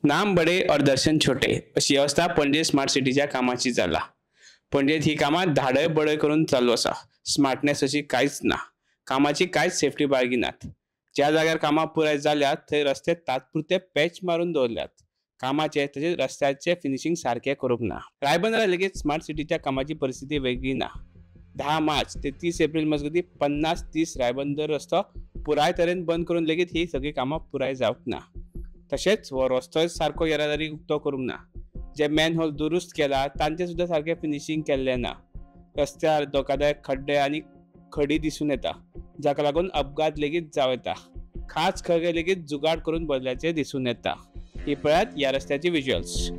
नाम बडे और दर्शन छोटे अशी अवस्था पणजे स्मार्ट सिटीच्या कामाची जाला. पणजेत ही कामां धाडय बडय करून चालू आसा. स्मार्टनेस अशी कांयच ना. कामाची कांयच सेफ्टी बाळगिनात. ज्या जाग्यार कामां पुराय जाल्यात थंय रस्ते तात्पुरते पॅच मारून दवरल्यात. कामाचे तशेंच रस्त्याचे फिनिशींग सारकें करूंक ना. रायबंदरा लेगीत स्मार्ट सिटीच्या कामाची परिस्थिती वेगळी ना. 10 मार्च ते 30 एप्रील मजगतीं 50-30 रायबंदर रस्तो पुराय तरेन बंद करून लेगीत ही सगळीं कामां पुराय जावंक ना. तशेंच हो रस्तोय सारको येरादारी उक्तो करूंक ना. जे मॅनहोल दुरुस्त केला तांचे सुद्दां सारकें फिनिशींग केल्लें ना. रस्त्यार धोकादायक खड्डे आनी खडी दिसून येता, जाका लागून अपघात लेगीत जावं येता. खास खडे लेगीत जुगाड करून भरल्याचे दिसून येता. ही पळयात ह्या रस्त्याची विज्युअल्स.